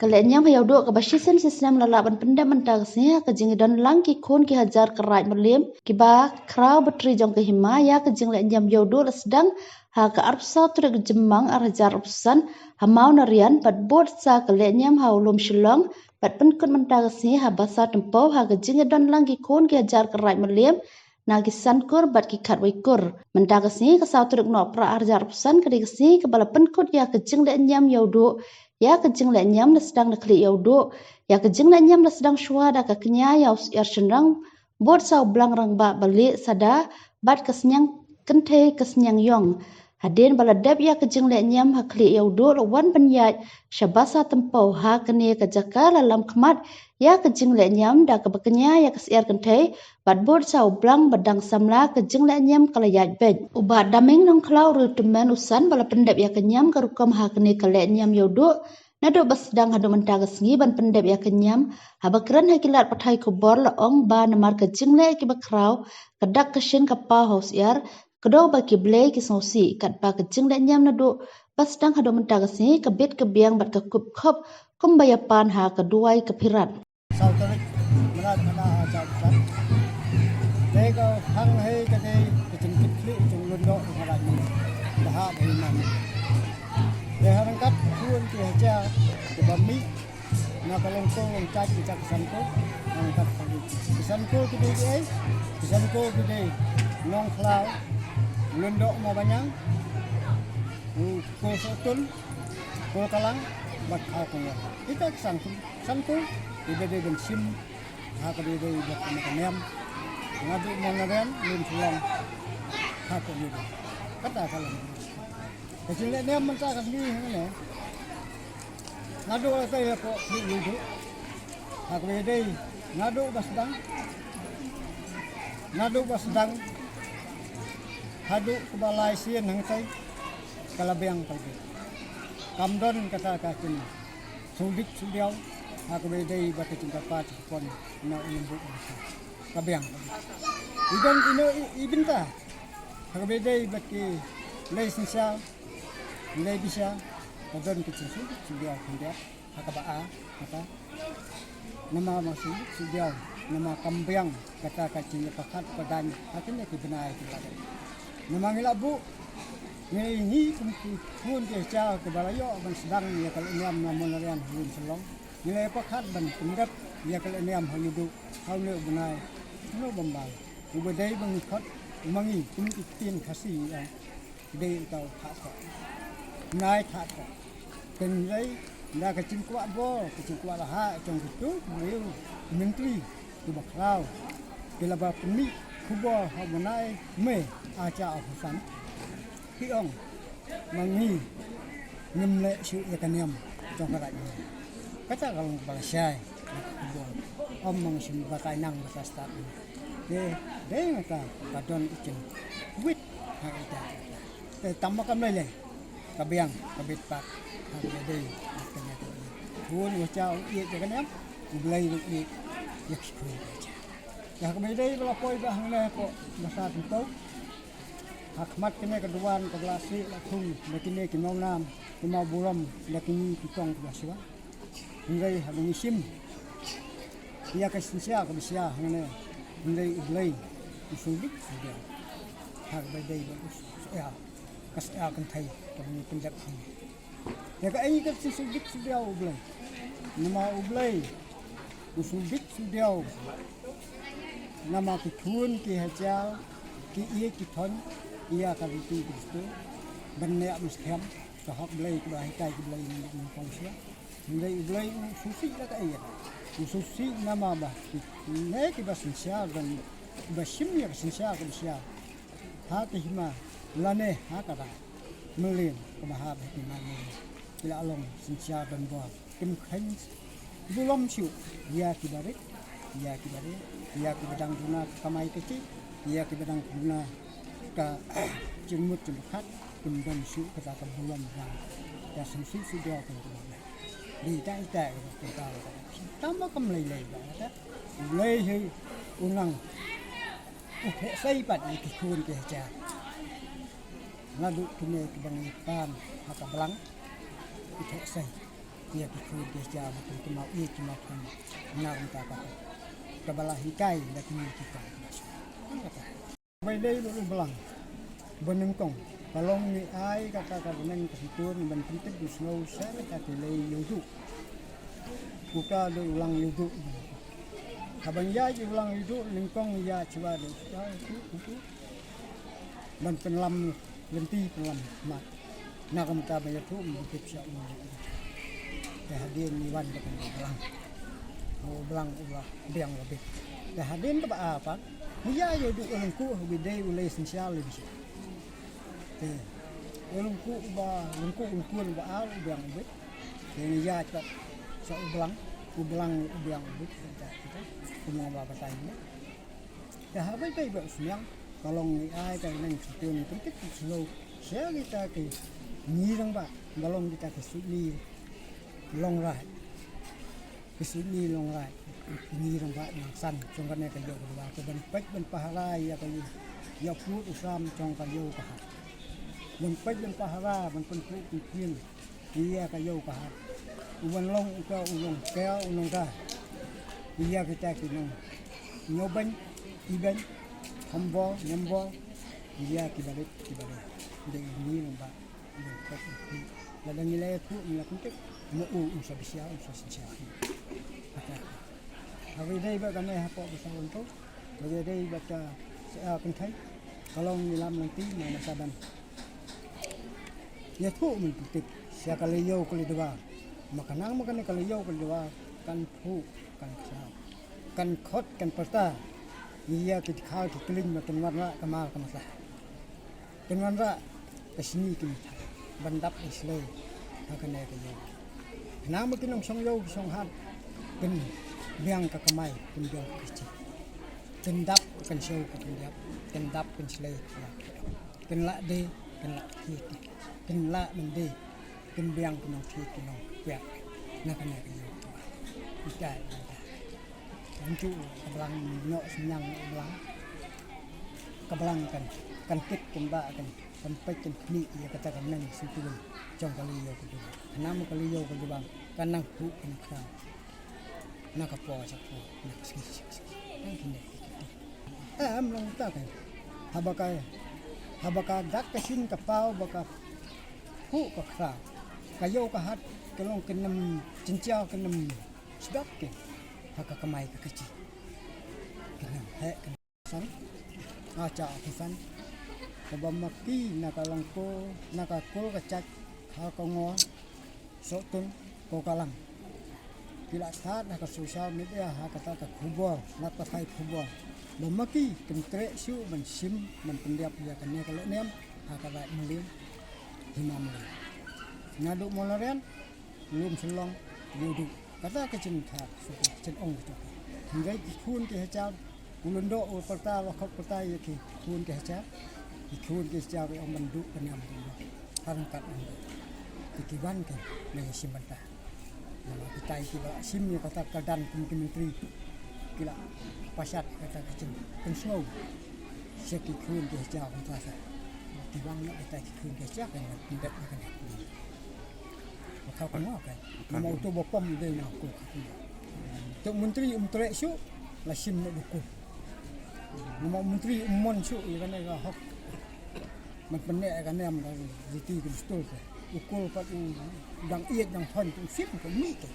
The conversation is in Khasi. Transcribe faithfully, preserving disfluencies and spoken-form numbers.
Ka lehniam ha Ïewduh kaba shisien shisnem la lah ban pyndep mynta ka sngi ha ka jingïadon lang ki khun ki hajar kynrad mylliem kiba khraw batri jong ka hima ïa ka jinglehniam Ïewduh la sdang ha ka arphew saw tarik Jymmang ar hajar arphew san ha Mawna Ryan bad bud sa ka lehniam ha u lum Shillong bad pynkut mynta ka sngi ha Basa Tympew ha ka jingïadon lang ki khun ki hajar kynrad mylliem na ki san kur bad ki khatwei kur. Mynta ka sngi ka saw tarik Nohprah ar hajar arphew san ka dei ka sngi kaba la pynkut ïa ka jinglehniam Ïewduh ïa ka jinglehniam la sdang na khlieh Ïewduh. Ïa ka jinglehniam la sdang shuwa da ka kñia ïa u syiar shynrang bud sa u blang rangbah ba lieh sada bad ka sniang kynthei ka sniang ïong. Hadien ba la dep ïa ka jinglehniam ha khlieh Ïewduh la wan ban ïaid sha Basa Tympew. Ha kane ka jaka la lam khmat ïa ka jinglehniam da kaba kñia ïa ka syiar kynthei bad bud sa u blang ba dang samla. Ka jinglehniam ka la ïaid beit. U Bah Daming Nongkhlaw u riewtymmen u san ba la pyndep ïa ka niam ka rukom ha kane ka lehniam Ïewduh naduh ba sdang haduh mynta ka sngi ban pyndep ïa ka niam. Haba kren ha ki lad pathai khubor la ong ba namar ka jingleh kiba khraw, ka dak ka shin ka paw ha u syiar, kdew ba ki blei ki sngewsih. Katba ka jinglehniam naduh ba sdang haduh mynta ka sngi ka bit ka biang bad ka kup khop kumba ïapan ha ka duwai ka phirat. Saw tarik Mynat Mynat ha Jaiñtia. Te ka hang hei ka dei ka jingkitkhlieh jong u lyngdoh jong ka Raid Mylliem. Ba hap hei man. Te ha ryngkat khun ki hajar kiba mih na ka Longkur Longjaid ki jaka san kur. Ha ryngkat ka dei ki san kur ki dei kiei? Ki san kur ki dei Nongkhlaw, u lyngdoh Mawbaniang, u Kur Sohtun, Kur Kalang bad Khaw Kongwar. Kita ki san kur, san kur kiba dei ban shim ha kaba dei bad kane ka niam. Naduh Mawna Ryan, Lum Shillong, ha ka Ïewduh. Kata ka long ka jinglehniam mynta ka sngi hangne. Naduh la tei la pok khlieh Ïewduh ha kaba dei naduh ba sdang, naduh ba sdang haduh kaba lai sien hangtei ka la biang paidbah. Kam don kata ka jing sngewdit sngewdiaw ha kaba dei bad ka jingkyrpad jingkyrpon na u Nongbuk. Ka biang. I don ino i, i bynta ha kaba dei bad ki lei synshar, lei bishar, ka don ka jingsngewdit sngewdiaw khyndiat ha kaba a kata. Namar ma sngewdit sngewdiaw namar kam biang kata ka jingïapyrkhat pyrdan ha kine ki bnai ki la dei. Namar ngi la buh ngi, ngi kum ki khun ki hajar kiba la ïoh ban sdang ïa ka lehniam na Mawna Ryan ha Lum Shillong. Ngi la ïapyrkhat ban pyndep ïa ka lehniam ha Ïewduh ha une u bnai. November uba dei ba ngi khot ma ngi kum ki ktien Khasi ïa u dei uta u Thadsoh. Bnai Thadsoh. Te ngi dei da ka jingkwah bor ka jingkwah la ha jong kito ki briew ki myntri kiba khraw ki la ba pynmih khubor ha u bnai May ar hajar arphew san. Ki ong ma ngi ngim leh shuh ïa ka niam jong ka Raid Mylliem. Kata ka long kaba lashai na ka khubor. Ym ma ngi shim batai nang batai stad. Te dei ngata ka don i jingwit ha ita. Te tang ma kam lei lei ka biang ka bit pat ha ka dei ka niam. Khun u hajar u ïeit ïa ka niam, u Blei u ïeit ïa ki khun u hajar. Ïa kaba dei ba la poi ba hangne ko Basa Tympew. Ha khmat kine ka duwan kaba la sih la thung da kine ki nongnam ki mawburom da kine ki tong kaba shuwa. Hynrei haba ngi shim ïa ka synshar kaba shai hangne, hynrei U Blei u sngewdit sngewdiaw. Ha kaba dei ba u sngewdit ka sngewdit kynthei kaba ngi pyndep hangne. Ïa kaei ka jingsngewdit sngewdiaw U Blei? Namar U Blei u sngewdit sngewdiaw namar ki khun ki hajar ki ïeit ki thon ïa ka riti Khristo ban neh ban skhem. Ka hok Blei kaba hikai ki Blei nyngkong shuwa. Hynrei U Blei u sngewsih la kaei? U sngewsih namar ba kine kiba synshar ban, ba shim ïa ka synshar kaba shai ha ka hima lane ha ka Raid Mylliem kaba hap ha ki mai Mylliem, ki la long synshar donbor. Kim kheiñ burom shuh ïa kiba rit, ïa kiba rit, ïa kiba dang duna ka kamai kajih, ïa kiba dang duna ka jingmut jingpyrkhat. Kim don shuh kata ka burom ba ka sngewsih sngewdiaw kan burom. Dei ita ita ka burom. Tang ba kam lei lei ba kata U Blei hi u nang u pheh sei pat ïa ki khun ki hajar. Naduh kine kiba ngi pan ha ka blang, u pheh sei. Ïa ki khun ki jia ba kin kynmaw ïa ki ma khun. Na kumta ka kaba la hikai da kine ki kam. Ba dei ba u Blang ba nyngkong ka long ngi ai kata ka bneng ka situr ban pyntip u sngew sha kata ki lei Ïewduh. Uta dei u Lang Ïewduh. Haba ngi ïaid u Lang Ïewduh nyngkong ngi ïaid shuwa dei uta utu utu. Ban pynlam lynti pynlam mat. Na kumta ba ïathuh mynta sha u. Te hadien ngi wan da u Blang. U Blang u la biang u la bit. Te hadien kaba ar pat ngi ïa ïa u Lyngkuh uba dei u lei synshar lei bishar. Te u Lyngkuh uba Lyngkuh u Lyngkuh uba ar u biang u bit. Te ngi ïa pat sha u Blang, u Blang u biang u bit. Te kumno ba batai ne. Te haba ïa u Sniang ka long ngi ai ka neng sutun pyntip slo sha kita ki ngi rangbah, ka long kita ki sutni long rai. Ki sutni long rai. Ki ngi rangbah nang san jong kane ka ïew ka duwa ka ban peit ban pahara ïa ka ïew. Ïa put u sam jong ka ïew ka hat. Ban peit ban pahara ban pynput pynpien ïa ka ïew ka hat. U ban long u ka u long ka u long ka. Ïa kita ki nong ñiewbeiñ, ibeiñ, hambor, ñiambor. Ïa ki barit ki barit. Dei ngi long ba. Lada ngi la ïathuh ngi la pyntip ma u un sa bishar un sa synshar. Haba dei ba kane hapoh ba sa wan tu. Haba dei ba ka sa kynthei ka long ngi lam lynti na masa ban ïathuh mynta pyntip sha ka lei ïew ka lei duwa. Ma ka nang ma kane ka lei ïew ka lei duwa kan phuh kan khraw kan khot kan pyrta. Ïa ki dkhar ki kling ma kin wanrah ka mar ka masa. Kin wanrah ka shini ki mita ban dap da shlei ha kane ka ïew. Khnang ba ki nongshong ïew ki shong hat kin biang ka kamai kin biang ka kti. Kin dap kin siew ka kin dap kin dap kin shlei ka kin lah de kin lah thied kin lah mende. Kin biang ki nongthied ki nongpiak na kane ka ïew. Ita ita. Ntu ka Blang noh Sniang u Blang. Ka Blang kan kan kit kan ba kan kan peit kan khmih ïa kata ka neng sutun jong ka lei ïew ka duwa. Khnang ka lei ïew ka duwa kan nang phuh kan khraw. Na ka por sha por na ka sngi sha sngi. Nang kine. Em long ta kan. Haba ka haba ka dak ka shin ka paw ba ka phuh ka khraw. Ka ïew ka hat ka long ka nem jinjia ka nem sdap ke. Ha ka kamai ka kti. Ka nem he ka san. Acha ka san. Kaba ma ki na ka long ko na ka kol ka chak ha ka ngor. Sohtun ko ka lang. Ki la stad ha ka social media ha kata ka khubor na pathai khubor. Ba ma ki kin treh shuh ban shim ban pyndiap ïa kane ka lehniam ha ka Raid Mylliem. Hima Mylliem. Naduh Mawlarian, Lum Shillong, Ïewduh. Kata ka jingkha, ka jingong ka jong ki. Hynrei ki khun ki hajar, u Lyngdoh u pyrta, la khot pyrta ïa ki khun ki hajar. Ki khun ki hajar ki ong ban duh ka niam ka niam. Har ryngkat ong duh. Ki ki wan ki, na ïa shim bynta. Namar kitai kiba la shim ïa kata ka dan kum ki myntri. Ki la pashat kata ka jingpynsngew. Sha ki khun ki hajar kumta sa. Ki wan na kitai ki khun ki hajar kan pyndep na kane. Ba khaw kynmaw kan. Namar uto ba pom dei na ko. To myntri um treh shuh la shim na dukur. Namar myntri um mon shuh ïa kane ka hok. Man pyneh ïa kane am ka riti ka pistol ka. U kol pat u dang ïeit dang thon u shim ka mih ka.